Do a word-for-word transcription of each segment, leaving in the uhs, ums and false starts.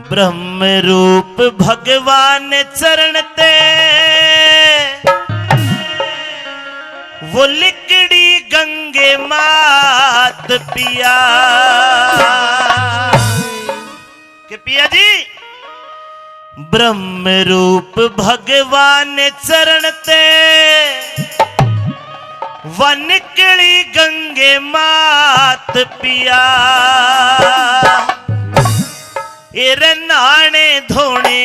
ब्रह्म रूप भगवान चरण ते, वो लिकड़ी गंगे मात पिया। के पिया जी, ब्रह्म रूप भगवान चरण ते, वा निकली गंगे मात पिया। ए रे नहाने धोने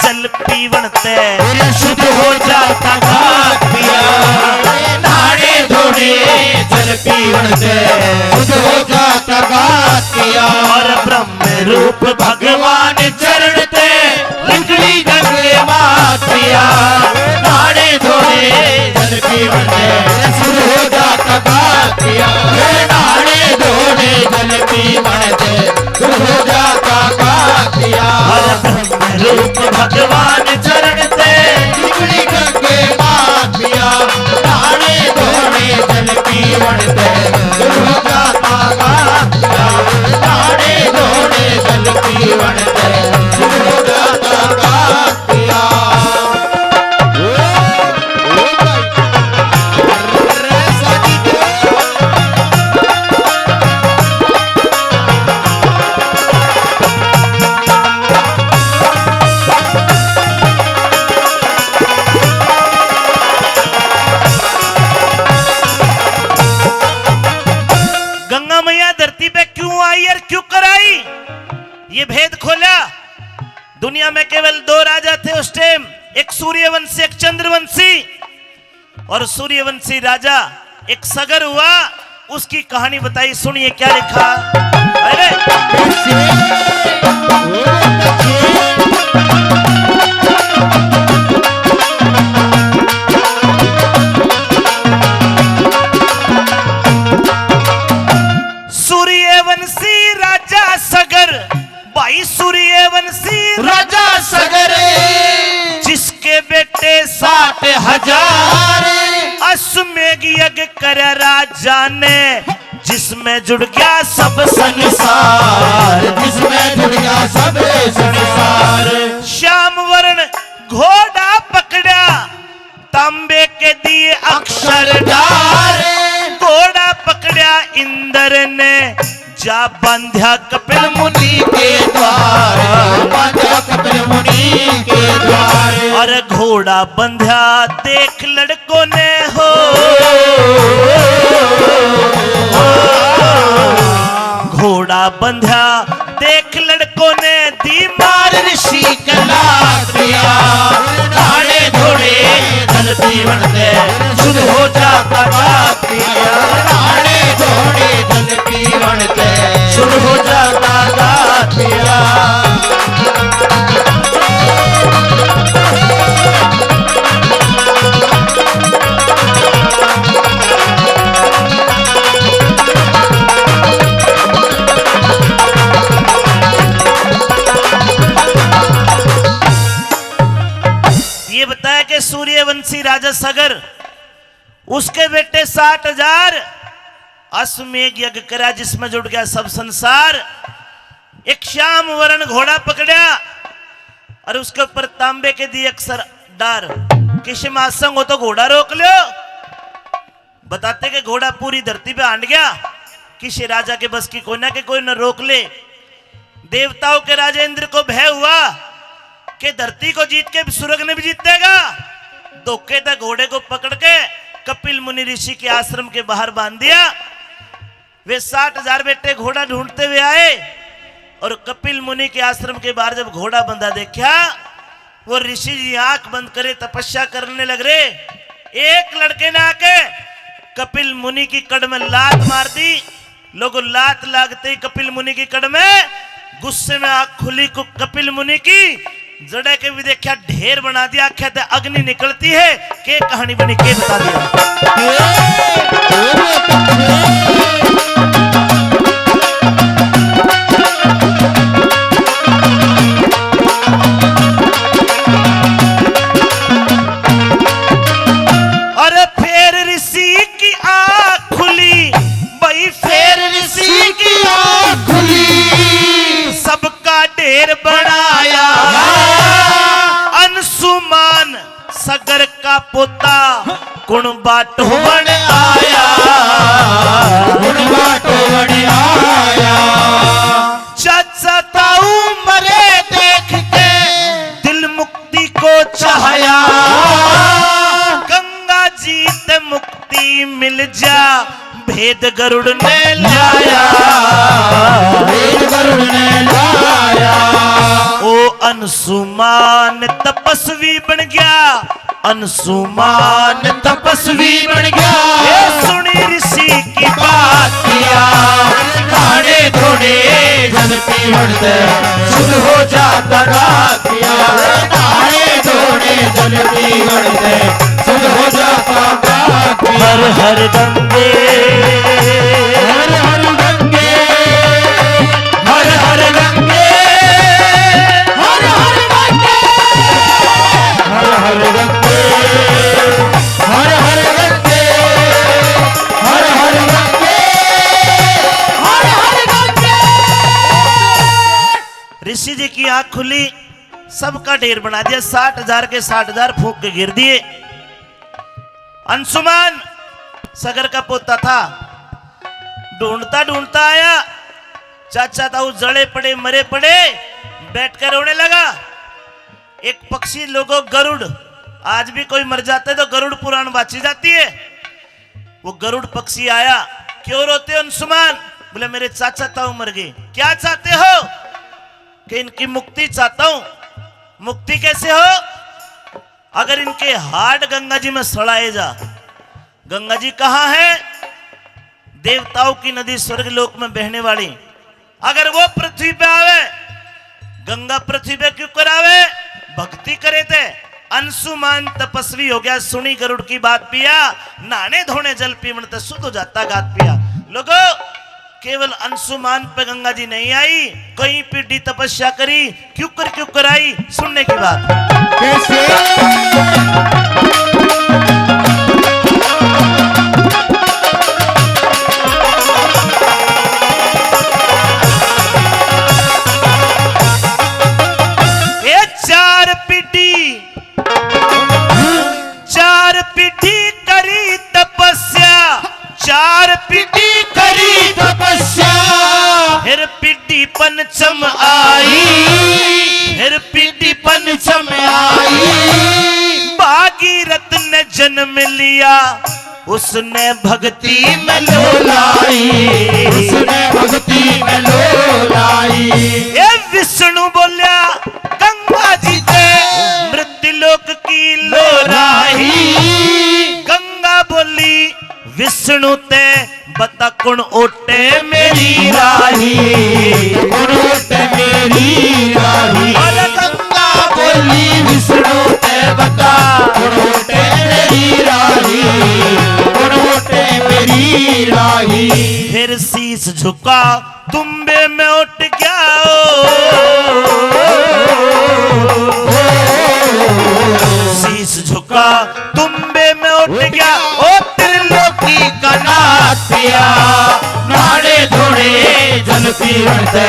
जल पीवण ते, ए रे शुद्ध हो जाता गात पिया। ए नहाने धोने जल पीवण ते, शुद्ध हो जाता गात पिया। और ब्रह्म रूप भगवान चरण ते, निकली गंगे मात पिया। नहाने धोने जल पीवण ते, शुद्ध हो जाता गात पिया। ए नहाने धोने जल पीवण ते, शुद्ध हो जाता गात पिया। और ब्रह्म रूप भगवान चरण ते, निकली गंगे मात पिया। नहाने धोने जल पीवण ते, शुद्ध हो जाता गात पिया। नहाने धोने जल पीवण ते, शुद्ध हो जाता गात पिया। गंगा मैया धरती पे क्यों आई और क्यों कर आई, ये भेद खोला। दुनिया में केवल दो राजा थे उस टाइम, एक सूर्यवंशी, एक चंद्रवंशी। और सूर्यवंशी राजा एक सगर हुआ, उसकी कहानी बताई। सुनिए क्या लिखा। अरे सूर्यवंशी राजा सगर, भाई सूर्यवंशी राजा सगर, जिसके बेटे साठ हजार, अश्वमेघ यज्ञ करे राजा ने, जिसमें जुड़ गया सब संसार, जिसमें जुड़ गया सब संसार। श्याम वर्ण घोड़ा पकड़ा, तांबे के दिए अक्षर डार, घोड़ा पकड़ा इंद्र ने, जा बांध्या कपिल मुनि के द्वार, बांध्या कपिल मुनि के द्वार। अरे घोड़ा बंध्या देख लड़कों ने हो, घोड़ा बंध्या देख लड़कों ने दी मार ऋषि कला पिया। नहाने धोने जल पीवण ते शुद्ध हो जाता गात पिया। नहाने धोने जल पीवण ते शुद्ध हो जाता गात पिया। ये बताया कि सूर्यवंशी राजा सगर, उसके बेटे साठ हजार, अश्वमेघ यज्ञ करा जिसमें जुड़ गया सब संसार। एक श्याम वरण घोड़ा पकड़ा और उसके ऊपर तांबे के दिए अक्षर डार। किसी में आसंग हो तो घोड़ा रोक लो। बताते कि घोड़ा पूरी धरती पे हांड गया, किसी राजा के बस की कोई ना कि कोई न रोक ले। देवताओं के राजा इंद्र को भय हुआ कि धरती को जीत के स्वर्ग ने भी जीतेगा। धोखे तक घोड़े को पकड़ के कपिल मुनि ऋषि के आश्रम के बाहर बांध दिया। वे साठ हजार बेटे घोड़ा ढूंढते हुए आए और कपिल मुनि के आश्रम के बाहर जब घोड़ा बंधा देखा, वो ऋषि जी आंख बंद करे तपस्या करने लग रहे। एक लड़के ने आके कपिल मुनि की कड़ में लात मार दी। लोगों, लात लागते ही कपिल मुनि की कड़ में गुस्से में आंख खुली। कपिल मुनि की जड़े के भी देखा ढेर बना दिया, आख्या ते अग्नि निकलती है। के कहानी बनी, के बता दिया। अरे फेर ऋषि की आँख खुली, भाई फेर ऋषि की आँख खुली। सबका ढेर बनाया। अंशुमान सगर का पोता कुण बाटो बन आया। कुण बाटो बन आया। चाचा ताऊ मरे देख के दिल मुक्ति को चाहया। गंगा जी ते मुक्ति मिल जा, भेद गरुड़ ने लाया। भेद गरुड़ ने लाया। ओ अंशुमान तपस्वी बन गया, अंशुमान तपस्वी बन गया। ये सुनी ऋषि की बात किया, खाने धोने जल पीवन ते शुद्ध हो जाता रात किया। खाने धोने जल पीवन ते शुद्ध हो जाता रात किया। हर हर गंगे, हर हर गंगे, हर हर गंगे, हर हर गंगे, हर हर गंगे, हर हर गंगे, हर हर गंगे, हर हर गंगे। ऋषि जी की आंख खुली, सबका ढेर बना दिया, साठ हजार के साठ हजार फूंक के गिर दिए। अंशुमान सगर का पोता था, ढूंढता ढूंढता आया। चाचा ताऊ जले पड़े, मरे पड़े, बैठ कर रोने लगा। एक पक्षी लोगो गरुड़, आज भी कोई मर जाता है तो गरुड़ पुराण बाची जाती है। वो गरुड़ पक्षी आया, क्यों रोते हो अंशुमान? बोले, मेरे चाचा ताऊ मर गए। क्या चाहते हो? कि इनकी मुक्ति चाहता हूं। मुक्ति कैसे हो? अगर इनके हाड गंगा जी में सड़ाए जा। गंगा जी कहाँ है? देवताओं की नदी स्वर्ग लोक में बहने वाली। अगर वो पृथ्वी पे आवे, गंगा पृथ्वी पे क्यों करावे? भक्ति करे थे। अंशुमान तपस्वी हो गया, सुनी गरुड़ की बात पिया, नहाने धोने जल पीवन ते शुद्ध हो जाता गात पिया। लोगो, केवल अंशुमान पे गंगा जी नहीं आई, कई पीढ़ी तपस्या करी, क्यों कर, क्यों कराई, सुनने की बात। कैसे? ये चार पीढ़ी, चार पीढ़ी करी तपस्या, चार पीढ़ी करी तपस्या। फिर पीढ़ी पंचम आई, फिर पीढ़ी पंचम आई। भागीरथ ने जन्म लिया, उसने भक्ति में लो लाई, उसने भक्ति में लो लाई। ये विष्णु बोल्या गंगा जी ते, मृत्यु लोक की लो राही। गंगा बोली विष्णु ते, बता कुण ओटे मेरी राही, कुण ओटे मेरी राही। अरे गंगा बोली विष्णु ते, बता कुण ओटे मेरी राही, कुण ओटे मेरी राही। फिर शीश झुका तुम्बे में उठ गया ओ। शीश झुका तुम्बे में उठ गया ओ त्रिलोकी का नाथ पिया। नहाने धोने जल पीवन ते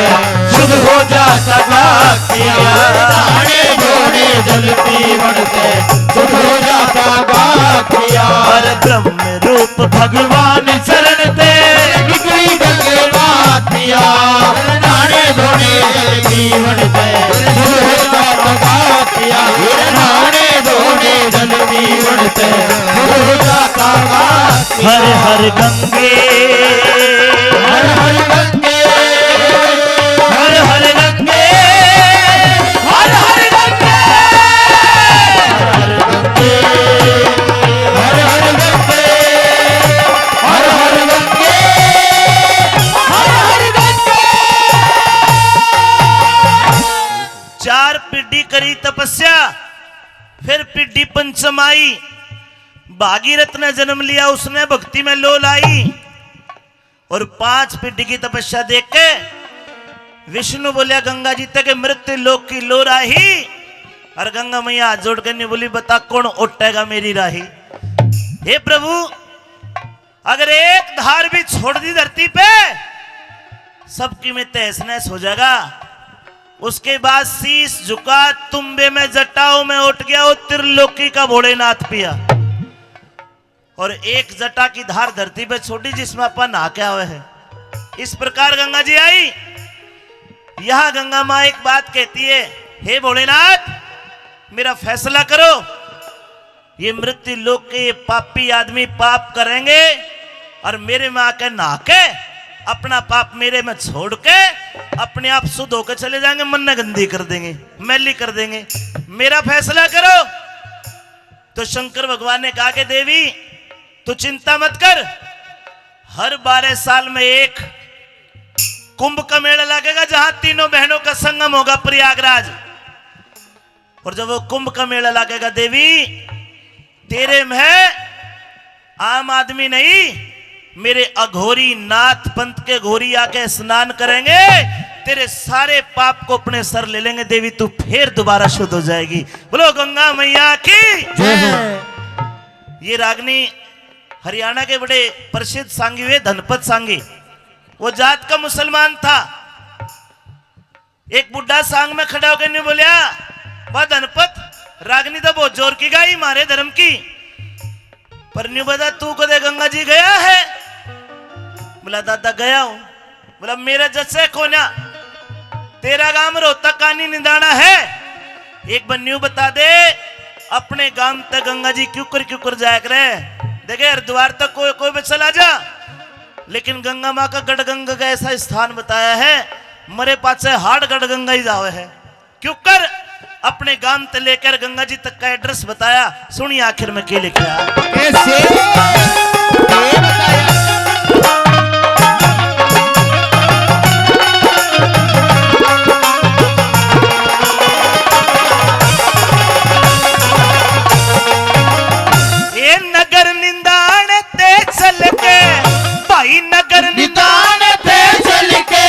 शुद्ध हो जाता गात पिया। नहाने धोने जल पीवन ते शुद्ध हो जाता गात पिया। हर ब्रह्म रूप भगवान चरण ते निकली गंगे मात पिया। नहाने धोने जल पीवन ते शुद्ध हो जाता गात पिया। नहाने धोने जल पीवन ते शुद्ध हो जाता गात पिया। हर हर गंगे, हर हर गंगे, हर हर गंगे, हर हर गंगे, हर हर गंगे, हर हर गंगे, हर हर गंगे, हर हर गंगे। चार पीढ़ी करी तपस्या, फिर पीढ़ी पंचम आई। भागीरथ ने जन्म लिया, उसने भक्ति में लो लाई। और पांच पीढ़ी की तपस्या देख के विष्णु बोलिया गंगा जी तक, मृत्यु लोक की लो राही। और गंगा मैया हाथ जोड़ के नहीं बोली, बता कौन ओटेगा मेरी राही। हे प्रभु, अगर एक धार भी छोड़ दी धरती पे, सबकी में तहस नहस हो जाएगा। उसके बाद शीश झुका, तुम्बे में जटाओं में उठ गया वो त्रिलोकी का भोलेनाथ पिया। और एक जटा की धार धरती पे छोड़ी जिसमें अपन नहा के आवे हैं। इस प्रकार गंगा जी आई। यहां गंगा मां एक बात कहती है, "हे भोलेनाथ, मेरा फैसला करो, ये मृत्यु लोक के ये पापी आदमी पाप करेंगे और मेरे में आके नहा के अपना पाप मेरे में छोड़ के अपने आप शुद्ध होकर चले जाएंगे, मन न गंदी कर देंगे, मैली कर देंगे, मेरा फैसला करो।" तो शंकर भगवान ने कहा कि देवी, तू चिंता मत कर, हर बारह साल में एक कुंभ का मेला लगेगा, जहां तीनों बहनों का संगम होगा प्रयागराज। और जब वो कुंभ का मेला लगेगा देवी, तेरे में आम आदमी नहीं, मेरे अघोरी नाथ पंथ के घोरी आके स्नान करेंगे, तेरे सारे पाप को अपने सर ले लेंगे देवी, तू फिर दोबारा शुद्ध हो जाएगी। बोलो गंगा मैया की। जय हो। ये रागनी हरियाणा के बड़े प्रसिद्ध सांगी हुए, धनपत सांगी। वो जात का मुसलमान था। एक बुढ़ा सांग में खड़ा होकर न्यू बोलिया, "वाह धनपत, रागनी तो बहुत जोर की गाई मारे धर्म की, पर न्यू बता, तू कदे गंगा जी गया है?" बोला, "दादा, गया हूं।" बोला, "मेरे जैसे कोन्या, तेरा गांव रोहतक कानी निदाना है, एक बार न्यू बता दे, अपने गांव तक गंगा जी क्यों कर, क्यों कर जाया करे? देखे, हरिद्वार तक कोई, कोई भी चला जा।" लेकिन गंगा माँ का गढ़ गंगा का ऐसा स्थान बताया है, मरे पाछे हाड़ गढ़ गंगा ही जावे है। क्यों कर अपने गांव ते लेकर गंगा जी तक का एड्रेस बताया। सुनिए आखिर में के लिखा। कैसे? ये बताया। ये नगर निंदाण ते चल के, भाई नगर निंदाण ते चल के,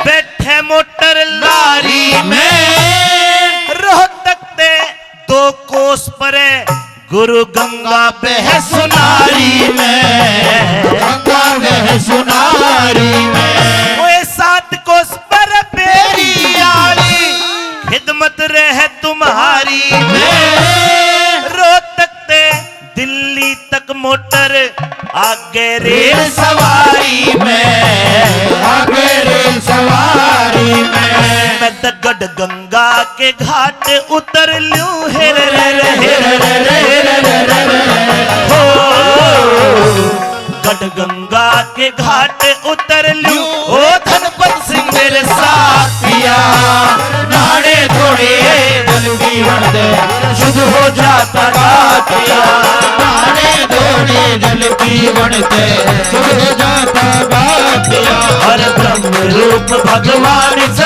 बैठे मोटर लारी में, रोहतक ते दो कोस परे गुरु गंगा बह सुनारी में, गंगा बह सुनारी में। ओए सात कोस पर बेरी आली, खिदमत रह तुम्हारी में। रोहतक ते दिल्ली तक मोटर, आगे रेल सवारी में, आगे रेल सवारी में। मैं तो गढ़ गंगा के घाट उतर लूं, हेर रे रे, हेर रे रे, हेर रे रे रे। हो, गढ़ गंगा के घाट उतर लूं, ओ धनपत सिंह मेरे साथिया। नाने थोड़े जल पीवण ते शुद्ध हो जाता गातिया। नाने थोड़े जल पीवण ते शुद्ध हो जाता गातिया। हर ब्रह्म रूप भगवान